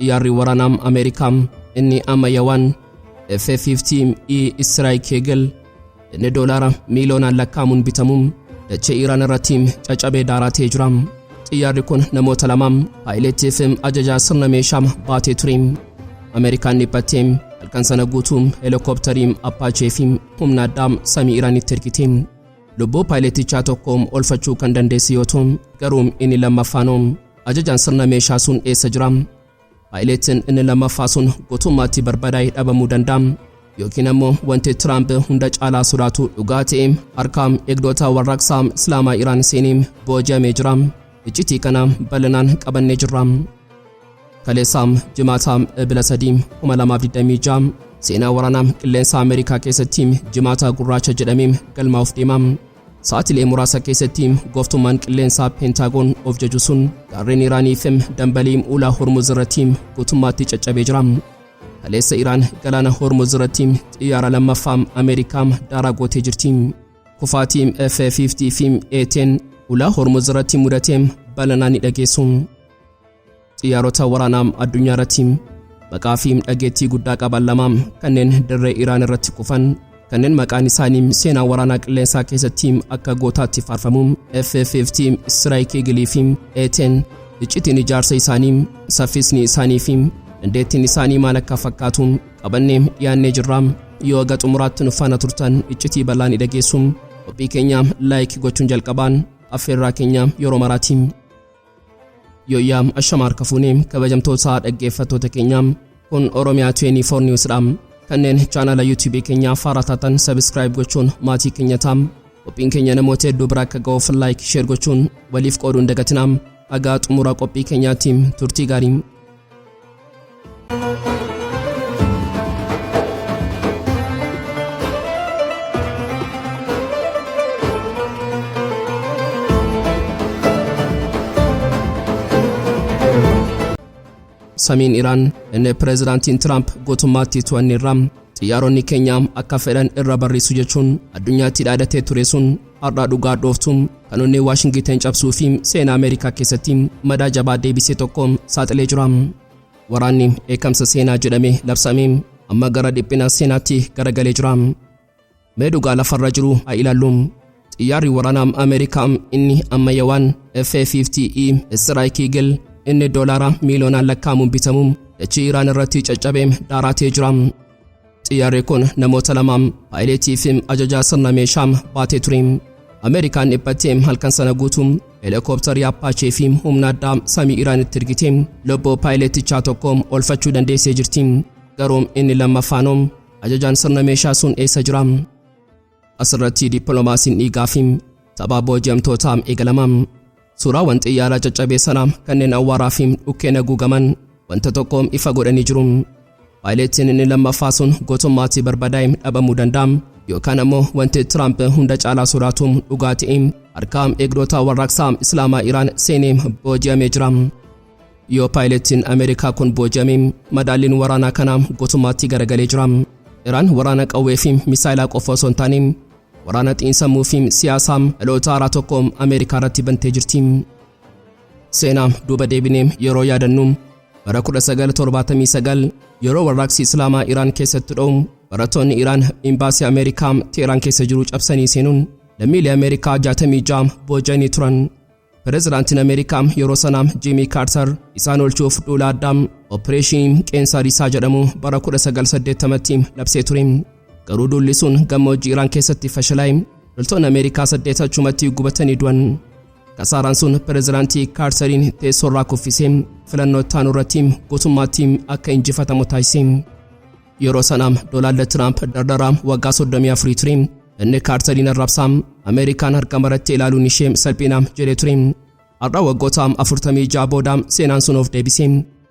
Xiyyaarri waraanaa Ameerikaa inni ammayyawaan F-15E Strike Eagle inni doolaara miiliyoonaan lakkaa'amuun bitamuun dachee Iraan irratti caccabee daaraa ta'ee jira. Xiyyaarri kun namoota lama, paayileettii fi ajajaa sirna meeshaa baatee ture. Ameerikaan dhiphattee halkan sana guutuu heelikooptarii Apache fi humna addaa samii Iraanitti ergite. Lubbuu paayileettichaa tokko oolfachuu kan dandeesse yoo ta'u, garuu inni lammaffaanoo, ajajaan sirna meeshaa sun eessa jira? Paayileettiin inni lammaffaa sun guutummaatti barbadaa'ee dhabamuu danda'a. Yookiin ammoo wanti Tiraamp hunda caalaa sodaatu dhugaa ta'e harka eegdota warraaqsaa Islaamaa Iraan seenee booji'amee jira. Iccitii kana bal'inaan qabannee jirra. Kaleessa Jimaata Ebila 3, 2026 seenaa waraanaa qilleensa Ameerikaa keessatti Jimaata gurraacha jedhamee galmaa'uuf deema. Sa'aatilee muraasa keessatti gooftummaan qilleensaa Peentaagoon of jaju sun gaarreen Iraanii fi dambalii ulaa Hormuz irratti guutummaatti caccabee jira. Kaleessa Iraan galaana Hormuz irratti xiyyaara lammaffaa Ameerikaa daaraa gootee jirti. Kufaatii F-50 fi A-10 ulaa Hormuz irratti mudatee bal'inaan ni dhageessu. Xiyyaarota waraanaa addunyaa irratti maqaa fi dhageettii guddaa qaban lama kanneen dirree Iraan irratti kufan, kanneen maqaan isaanii seenaa waraanaa qilleensaa keessatti akka gootaatti faarfamu, F-50 Strike Eagle fi A-10, iccitiin ijaarsa isaanii, saffisni isaanii fi dandeettiin isaanii maal akka fakkaatu qabannee dhiyaannee jirra. Yoo haga xumuraatti nu faana turtan iccitii bal'aa ni dhageessu. Qophii keenya like gochuun jalqabaan affeerraa keenya yeroo maraati. Yooyyaa, ashama harka fuunee, kabajamtoota dhaggeeffattoota keenya, kun Oromiyaa 24 News dha. Kanneen chaanala YouTube keenyaa faaraa taatan subscribe gochuun maatii keenya ta'a. Qophiin keenya namoota hedduu bira akka ga'uuf like, share gochuun waliif qooduun dagatinaa. Hagaa xumura qophii keenyaatti turtii gaarii. Samiin Iraan inni pireezidaantiin Tiraamp guutummaatti to'anneerra, xiyyaaronni keenya akka fedhan irra barrisu jechuun addunyaatti dhaadatee ture sun har'a dhugaa dhooftu kan onnee Waashingiten cabsuu fi seenaa Ameerikaa keessatti madaa jabaa deebisee tokko saaxilee jira. Waraanni dheekkamsa seenaa jedhamee labsame amma gara dhiphina seenaatti garagalee jira. Mee dhugaa lafarra jiru haa ilaallu. Xiyyaarri waraanaa Ameerikaa inni ammayyawaan F-50E Strike Eagle inni doolaara miiliyoonaan lakkaa'amuun bitamu dachii Iraan irratti caccabee daaraa ta'ee jira. Xiyyaarri kun namoota lama, paayileetii fi ajajaa sirna meeshaa baatee ture. Ameerikaan dhiphattee halkan sana guutuu heelikooptarii Apache fi humna addaa samii Iraanitti ergite lubbuu paayileetichaa tokko oolfachuu dandeessee jirti. Garuu inni lammaffaanoo, ajajaan sirna meeshaa sun eessa jira? Asirratti dippiloomaasiin dhiigaa fi taphaa booji'amtootaa eegalama. Suuraawwan xiyyaaraa caccabee sanaa kanneen awwaaraa fi dhukkeen haguugaman wanta tokko ifa godhanii jiru. Paayileetiin inni lammaffaa sun gootummaatti barbadaa'e dhabamuu danda'a. Yookaan ammoo wanti Tiraamp hunda caalaa sodaatu dhugaa ta'e harka eegdota warraaqsaa Islaamaa Iraan seenee booji'amee jira. Yoo paayileetiin Ameerikaa kun booji'ame, madaalliin waraanaa kanaa guutummaatti garagalee jira. Iraan waraana qawwee fi misaayilaa qofa osoo hin taane waraana xiinsammuu fi siyaasaa dhaloota haaraa tokko Ameerikaa irratti bantee jirti. Seenaa duuba deebinee yeroo yaadannu, bara 1979 yeroo warraaqsi Islaamaa Iraan keessatti dho'u, barattoonni Iraan imbaasii Ameerikaa Teheraan keessa jiru cabsanii seenuun lammiilee Ameerikaa 66 booji'anii turan. Pireezidaantiin Ameerikaa yeroo sanaa Jiimii Kaartar isaan oolchuuf duula addaa Opereeshinii Qeensa Risaa jedhamu bara 1980tti labsee ture. Garuu duulli sun gammoojjii Iraan keessatti fashalaa'e. Loltoonni Ameerikaa 8 achumatti gubatanii du'an. Kasaaraan sun pireezidaantii Kaartariin teessoorraa kuffisee filannoo itti aanu irratti guutummaatti akka injifatamu taasise. Yeroo sana Doonaald Tiraamp dardaraa waggaa 34 ture. Inni Kaartariin arrabsaa, Ameerikaan harka marattee ilaaluun ishee salphina jedhee ture. Har'a waggoota 46 booda seenaan sun of deebise.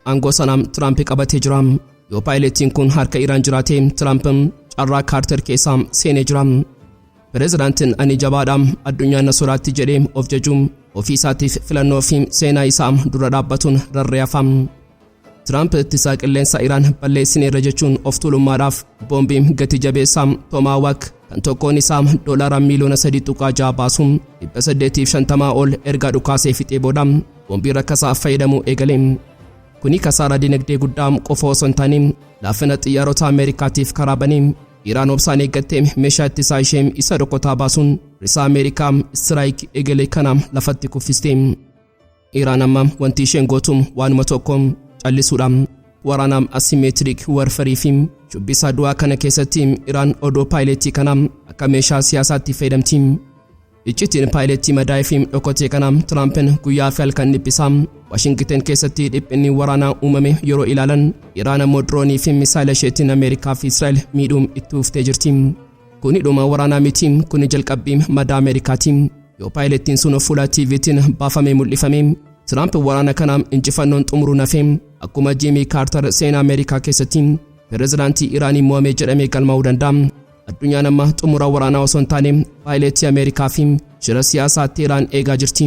Aangoo sana Tiraamp qabatee jira. Yoo paayileettiin kun harka Iraan jiraate, Tiraamp carraa Kaartar keessaa seenee jira. Pireezidaantiin ani jabaadha, addunyaan na sodaatti jedhee of jaju ofii isaatiif filannoo fi seenaa isaa dura dhaabbatuun rarree hafa. Tiraamp ittisaa qilleensa Iraan balleessineerra jechuun of tuulummaadhaaf boombii gati jabeessaa Tomahawk kan tokkoon isaa doolaara miiliyoona 3.6 baasu 850 ol erga dhukaasee fixee booda boombii rakkasaa fayyadamuu eegale. Kuni kasaaraa dinagdee guddaa qofa osoo hin taane laafina xiyyaarota Ameerikaatiif karaa banee. Iraan obsaan eeggattee meeshaa ittisaa ishee isa dhokotaa baasuun risaa Ameerikaa strike eegale kana lafatti kuffiste. Iraan amma wanti isheen gootu waanuma tokko, callisuudha. Waraana asymmetric warfare fi shubbisa du'aa kana keessatti Iraan odoo paayileetii kana akka meeshaa siyaasaatti fayyadamti. Iccitiin paayileetii madaa'ee fi dhokotee kana Tiraampiin guyyaa fi halkan dhiphisa. Waashingiten keessatti dhiphinni waraanaa uumame yeroo ilaalan, Iraan ammoo diroonii fi misaayila isheetiin Ameerikaa fi Israa'el miidhuun itti uftee jirti. Kuni dhuma waraanaa miti, kuni jalqabbii madaa Ameerikaati. Yoo paayileettiin sun fuula TVtiin baafamee mul'ifame, Tiraamp waraana kana injifannoon xumuruu nafee akkuma Jiimii Kaartar seenaa Ameerikaa keessatti pireezidaantii Iraanii mo'amee jedhamee galmaa'uu danda'a. Addunyaan amma xumura waraanaa osoo hin taane paayileetii Ameerikaa fi shira siyaasaa Teheraan eegaa jirti.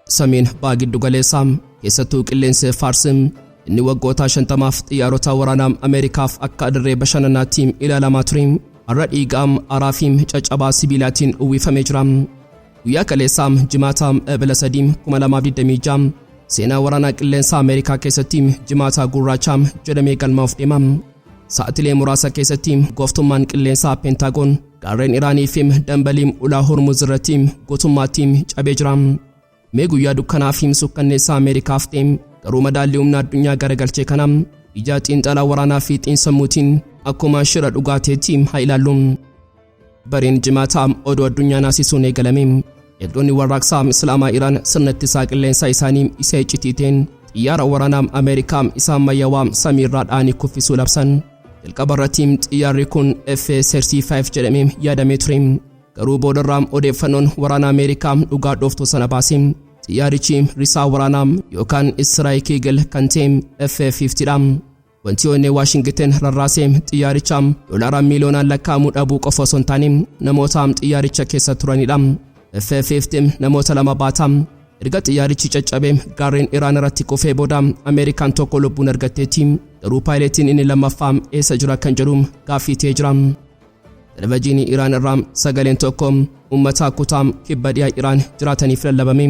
Samiin baha giddu galeessaa, keessattuu qilleensi Faars inni waggoota 50f xiyyaarota waraanaa Ameerikaaf akka dirree bashannanaatti ilaalamaa ture, har'a dhiigaa, aaraa fi caccabaa sibiilaatiin uwwifamee jira. Guyyaa kaleessaa, Jimaata Ebila 3, 2026, seenaa waraanaa qilleensaa Ameerikaa keessatti Jimaata Gurraacha jedhamee galmaa'uuf deema. Sa'atilee muraasa keessatti gooftummaan qilleensaa Peentaagoon gaarreen Iraanii fi dambalii ulaa Hormuz irratti guutummaatti cabee jira. Mee guyyaa dukkanaa fi sukkanneessaa Ameerikaaf ta'e, garuu madaallii humna addunyaa garagalchee kana ija xiinxalaa waraanaa fi xiinsammuutiin akkuma shira dhugaateetti haa ilaallu. Bariin Jimaataa oduu addunyaa naasisuun eegalame. Eegdonni Warraaqsaa Islaamaa Iraan sirna ittisaa qilleensaa isaanii isa iccitii ta'een xiyyaara waraanaa Ameerikaa isa ammayyaawaa samiirraa dha'anii kuffisuu labsan. Jalqaba irratti xiyyaarri kun F-35 jedhamee yaadamee ture. Garuu boodarraa odeeffannoon waraana Ameerikaa dhugaa dhooftuu sana baase. Xiyyaarichi risaa waraanaa yookaan Strike Eagle kan ta'e F-50 dha. Wanti onnee Waashingiten rarraasee xiyyaaricha doolaara miiliyoonaan lakkaa'amuu dhabuu qofa osoo hin taane namoota xiyyaaricha keessa turanidha. F-50 namoota lama baata. Erga xiyyaarichi caccabee gaarreen Iraan irratti kufee booda Ameerikaan tokko lubbuun argatteetti. Garuu paayileetiin inni lammaffaa eessa jira kan jedhu gaaffii ta'ee jira. Televezyiinii Iraan irraa sagaleen tokko uummata kutaa kibba dhiyaa Iraan jiraataniif lallabame.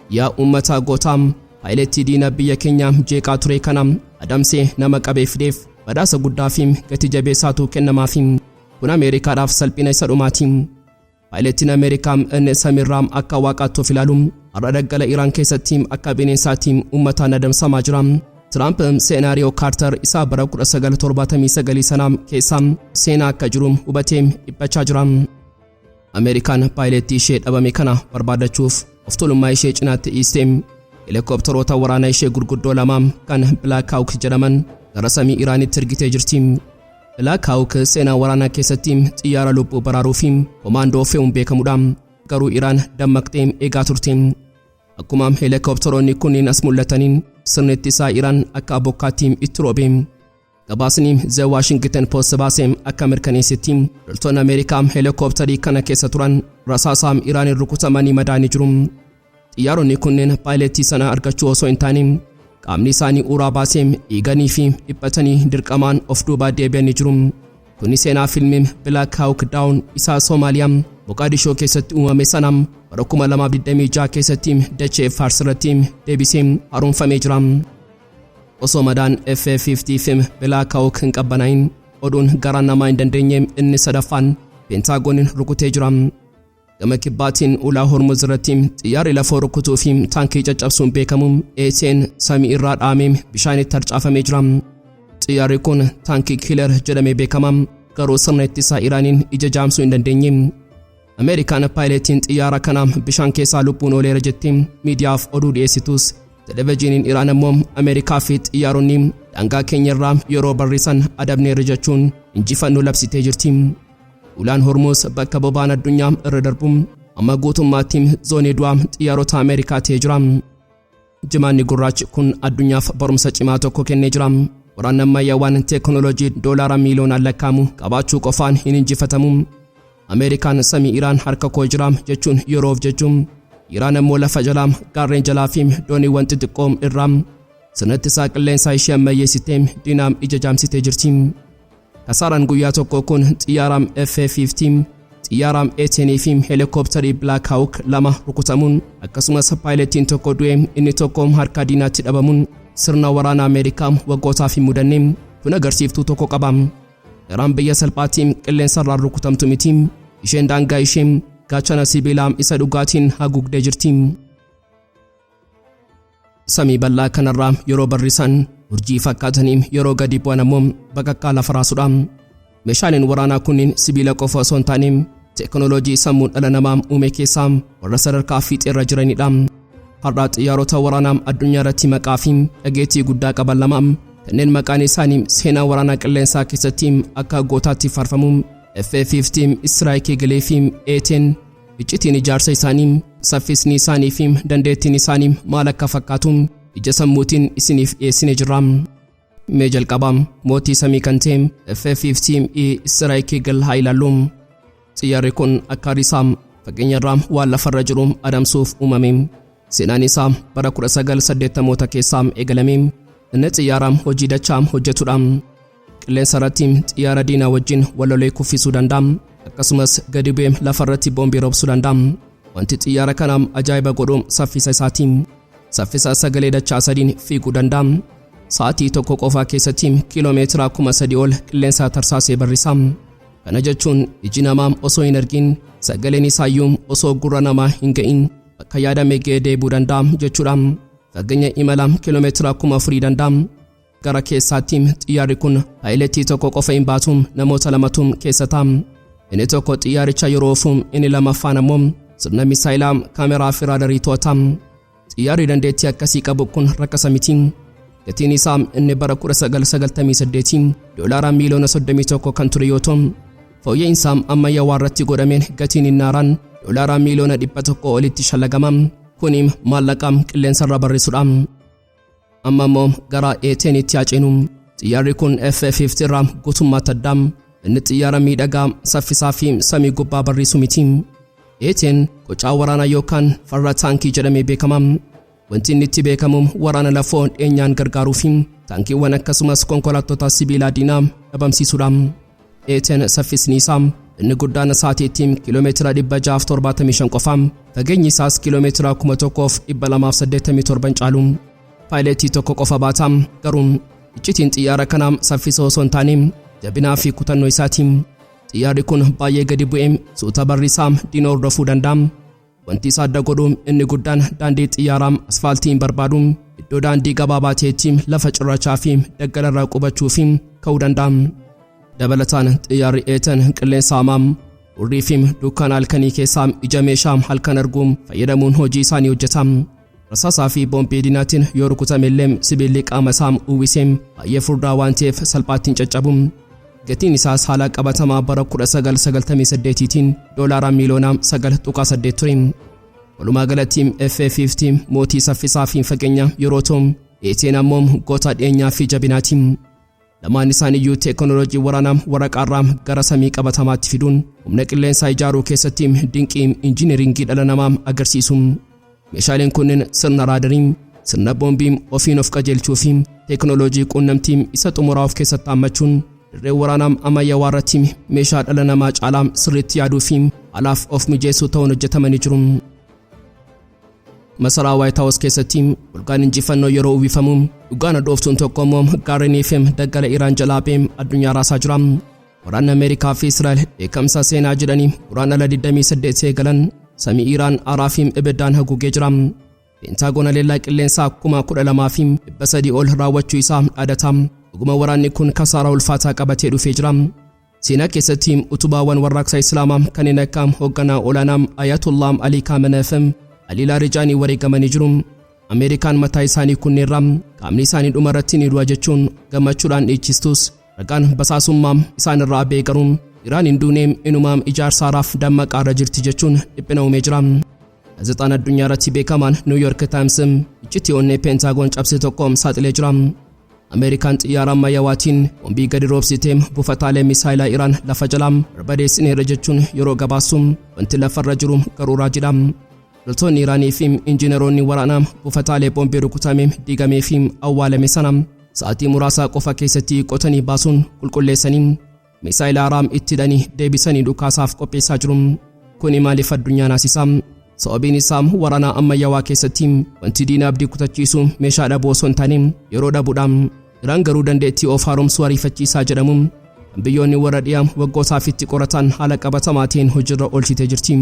"Yaa uummata gootaa, paayileetii diina biyya keenya jeeqaa ture kana adamsee nama qabee fideef badhaasa guddaa fi gati jabeessaatu kennamaafi." Kun Ameerikaadhaaf salphina isa dhumaati. Paayileetiin Ameerikaa inni samiirraa akka waaqaatti of ilaalu har'a daggala Iraan keessatti akka bineensaatti uummataan adamsamaa jira. Tiraamp seenaariyoo Kaartar isaa bara 1979 sanaa keessa seenaa akka jiru hubatee dhiphachaa jira. Ameerikaan paayileettii ishee dhabame kana barbaadachuuf of tuulummaa ishee cinaatti dhiistee helikoophtaroota waraanaa ishee gurguddoo lama kan Black Hawk jedhaman gara samii Iraanitti ergitee jirti. Black Hawk seenaa waraanaa keessatti xiyyaara lubbuu baraaruu fi komaandoo fe'uun beekamudha. Garuu Iraan dammaqxee eegaa turte. Akkuma helikoophtaroonni kunniin as mul'ataniin sirni ittisaa Iraan akka bokkaatti itti roobe. Gabaasni The Washington Post baase akka mirkaneessetti, loltoonni Ameerikaa helikoophtarii kana keessa turan rasaasaa Iraaniin rukutamanii madaanii jiru. Xiyyaaronni kunneen paayileetii sana argachuu osoo hin taane qaamni isaanii uraa baasee dhiiganii fi dhiphatanii dirqamaan of duubaa deebi'anii jiru. Kuni seenaa fiilmii Black Hawk Down isaa Soomaaliyaa Moqaadishoo keessatti uumame sana bara 2026 keessatti dachee Faars irratti deebisee haaromfamee jira. Osoo madaan F-50 fi Black Hawk hin qabbanaa'in oduun garaa namaa hin dandeenye inni sadaffaan Peentaagoonin rukutee jira. Gama kibbaatiin ulaa Hormuz irratti xiyyaarri lafoo rukutuu fi taankii caccabsuun beekamu A-10 samii irraa dhahamee bishaanitti harcaafamee jira. Xiyyaarri kun Tank Killer jedhamee beekama. Garuu sirna ittisaa Iraaniin ija jaamsuu hin dandeenye. Ameerikaan paayileetiin xiyyaara kana bishaan keessaa lubbuun ooleera jettee miidiyaaf oduu dhiyeessitus, televezyiiniin Iraan ammoo Ameerikaa fi xiyyaaronni daangaa keenya irraa yeroo barrisan adabneerra jechuun injifannoo labsitee jirti. Ulaan Hormuz bakka boba'aan addunyaa irra darbu amma guutummaatti zoonii du'aa xiyyaarota Ameerikaa ta'ee jira. Jimaanni gurraachi kun addunyaaf barumsa cimaa tokko kennee jira. Waraanni ammayyaawaan teeknooloojii doolaara miiliyoonaan lakkaa'amu qabaachuu qofaan hin injifatamu. Ameerikaan samii Iraan harka koo jira jechuun yeroof jechuun, Iraan ammoo lafa jalaa, gaarreen jalaa fi dooniiwwan xixiqqoo irraa sirna ittisaa qilleensaa ishee ammayyeessitee diinaam ija jaamsitee jirti. Kasaaraan guyyaa tokko kun xiyyaara F-50, Xiyyaara A-10 fi heelikooptarii Black Hawk 2 rukutamuun, akkasumas paayiletiin tokko du'e inni tokko harka diinaatti dhabamuun sirna waraana Ameerikaa waggootaaf hin mudanne. Kun agarsiiftuu tokko qaba. Iraan biyya salphaatti qilleensarraan rukutamtu miti. Isheen daangaa ishee gaachana sibiilaa isa dhugaatiin haguugdee jirti. Samii bal'aa kanarraa yeroo barrisan urjii fakkaatanii, yeroo gadi bu'an ammoo bakakkaa lafa raasudha. Meeshaaleen waraanaa kunniin sibiila qofa osoo hin taane, teekinooloojii sammuun dhala namaa uume keessaa warra sadarkaa fiixeerra jiranidha. Har'a xiyyaarota waraanaa addunyaa irratti maqaa fi dhageettii guddaa qaban lama, kanneen maqaan isaanii seenaa waraanaa qilleensaa keessatti akka gootaatti faarfamu, F-15 Strike Eagle fi A-10, iccitiin ijaarsa isaanii, saffisni isaanii fi dandeettiin isaanii maal akka fakkaatu ija sammuutiin isiniif dhiyeessine jirra. Mee jalqabaa mootii samii kan ta'e F-15E Strike Eagle haa ilaallu. Xiyyaarri kun akka risaa fageenyarraa waan lafarra jiru adamsuuf uumame. Seenaan isaa bara 1980moota keessaa eegalame. Inni xiyyaara hojii dachaa hojjetudha. Qilleensa irratti xiyyaara diinaa wajjin wal lolee kuffisuu danda'a. Akkasumas gadi bu'ee lafarratti boombii roobsuu danda'a. Wanti xiyyaara kana ajaa'iba godhu saffisa isaati. Saffisa sagalee dachaa sadiin fiiguu danda'a. Sa'aatii tokko qofaa keessatti kiiloomeetira 3000 ol qilleensa tarsaasee barrisa. Kana jechuun iji namaa osoo hin argin, sagaleen isaayyuu osoo gurra namaa hin ga'in bakka yaadame ga'ee deebi'uu danda'a jechuudha. Fageenya imala kiiloomeetira 4000 danda'a. Gara keessaatti xiyyaarri kun paayiletii tokko qofa hin baatu, namoota lamatu keessa ta'a. Inni tokko xiyyaaricha yeroo oofu, inni lammaffaan ammoo sirna misaayilaa, kaameraa fi raadarii to'ata. Xiyyaarri dandeettii akkasii qabu kun rakkasa miti. Gatiin isaa inni bara 1998 doolaara miiliyoona 31 kan ture yoo ta'u, fooyya'insa ammayyaawaa irratti godhameen gatiin inni haaraan doolaara miiliyoona 100 olitti shallagama. Kuni maallaqa qilleensarra barreessudha. Amma immoo gara A-10tti haa ceenu. Xiyyaarri kun F-50 irraa guutummaatti adda. Inni xiyyaara miidhagaa saffisaa fi samii gubbaa barrisu miti. A-10 qocaa waraanaa yookaan farra taankii jedhamee beekama. Wanti inni itti beekamu waraana lafoo dhiyeenyaan gargaaruu fi taankiiwwan akkasumas konkolaattota sibiilaa diinaa dhabamsiisuudha. A-10 saffisni isaa inni guddaan sa'aatiitti kiiloomeetira 675 qofa. Fageenyi isaas kiiloomeetira 1287 caalu. Paayileetii tokko qofa baata. Garuu iccitiin xiyyaara kanaa saffisa osoo hin taane jabinaa fi kutannoo isaati. Xiyyaarri kun baay'ee gadi bu'ee suuta barrisaa diina hordofuu danda'a. Wanti isa adda godhu inni guddaan daandii xiyyaaraa asfaaltii hin barbaadu. Iddoo daandii gabaabaa ta'etti lafa cirrachaa fi daggalarraa qubachuu fi ka'uu danda'a. Dabalataan xiyyaarri A-10 qilleensa hamaa, hurrii fi dukkana halkanii keessaa ija meeshaa halkan arguu fayyadamuun hojii isaanii hojjeta. Rasaasaa fi boombii diinaatiin yoo rukutame illee sibiilli qaama isaa uwwisee baay'ee furdaa waan ta'eef salphaatti hin caccabu. Gatiin isaas haala qabatamaa bara 1998tiin doolaara miiliyoona 9.8 ture. Walumaa galatti F-50 mootii saffisaa fi fageenya yeroo ta'u, A-10 ammoo goota dhiyeenyaa fi jabinaati. Lamaan isaaniiyyuu teekinooloojii waraanaa waraqaarraa gara samii qabatamaatti fiduun humna qilleensaa ijaaruu keessatti dinqii injineringii dhala namaa agarsiisu. Meeshaaleen kunneen sirna raadarii, sirna boombii ofiin of qajeelchuu fi teekinooloojii quunnamtii isa xumuraa of keessatti hammachuun dirree waraanaa ammayyaawaa irratti meeshaa dhala namaa caalaa sirriitti yaaduu fi alaaf of mijeessuu ta'uun hojjetamanii jiru. Masaraa White House keessatti golgaan injifannoo yeroo uwwifamu, dhugaan dhooftuun tokko immoo gaarrenii fi daggala Iraan jalaa ba'ee addunyaa raasaa jira. Waraanni Ameerikaa fi Israa'el dheekkamsa seenaa jedhanii Guraandhala 28 eegalan samii Iraan aaraa fi ibiddaan haguugee jira. Peentaagoon haleellaa qilleensaa 12,300 ol raawwachuu isaa dhaadata. Dhuguma waraanni kun kasaaraa ulfaataa qabatee dhufee jira. Seenaa keessatti utubaawwan warraaqsa Islaamaa kanneen akka hoogganaa olaanaa Ayatollah Ali Khamenei fi Ali Laarijaanii wareegamanii jiru. Ameerikaan mataa isaanii kunneerraa qaamni isaanii dhuma irratti ni du'a jechuun gammachuudhaan dhiichistus, ragaan basaasummaa isaan irraa ba'e garuu Iraan hin duune, inumaa ijaarsa haaraaf dammaqaarra jirti jechuun dhiphina uumee jira. Gaazexaan addunyaa irratti beekamaan New York Times iccitii onnee Peentaagoon cabse tokko saaxilee jira. Ameerikaan xiyyaara ammayyaawaatiin boombii gadi roobsitee buufataalee misaayilaa Iraan lafa jalaa barbadeessineerra jechuun yeroo gabaasu, wanti lafarra jiru garuu raajiidha. Loltoonni Iraanii fi injiinaroonni waraanaa buufataalee boombii rukutame diigamee fi awwaalame sana sa'aatii muraasaa qofa keessatti qotanii baasuun qulqulleessanii Misaayila haaraa itti hidhanii deebisanii dhukaasaaf qopheessaa jiru. Kuni maaliif addunyaa naasisa? Sababiin isaa waraana ammayyaawaa keessatti wanti diina abdii kutachiisu meeshaa dhabuu osoo hin taane yeroo dhabuudha. Iraan garuu dandeettii of haaromsuu ariifachiisaa jedhamu kan biyyoonni warra dhiyaa waggootaaf itti qoratan haala qabatamaa ta'een hojiirra oolchitee jirti.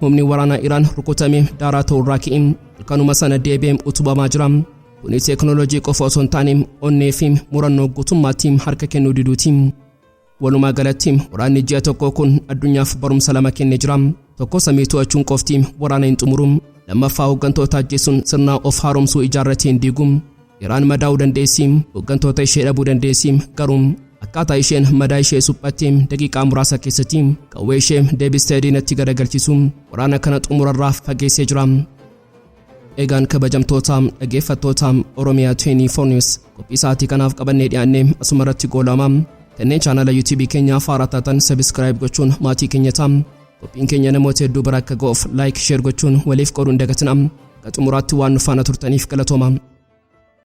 Humni waraanaa Iraan rukutamee daaraa ta'urraa ka'ee halkanuma sana deebi'ee utubamaa jira. Kuni teeknooloojii qofa osoo hin taane onnee fi murannoo guutummaatti harka kennuu diduuti. Walumaa galatti waraanni ji'a tokko kun addunyaaf barumsa lama kennee jira. Tokko, samii to'achuun qofti waraana hin xumuru. Lammaffaa, hooggantoota ajjeesuun sirna of haaromsuu ijaarratee hin diigu. Iraan madaa'uu dandeessi, hooggantoota ishee dhabuu dandeessi, garuu akkaataa isheen madaa ishee suphattee daqiiqaa muraasa keessatti qawwee ishee deebistee diinatti garagalchisu waraana kana xumurarraa fageessee jira. Egaan kabajamtoota dhaggeeffattoota Oromiyaa 24 News, qophii sa'aatii kanaaf qabannee dhiyaannee asuma irratti goolama. Kanneen chaanala YouTube keenyaaf haaraa taatan subscribe gochuun maatii keenya ta'a. Qophiin keenya namoota hedduu bira akka ga'uuf like, share gochuun waliif qooduun dagatina. Akka xumuraatti waan nu faana turtaniif galatooma.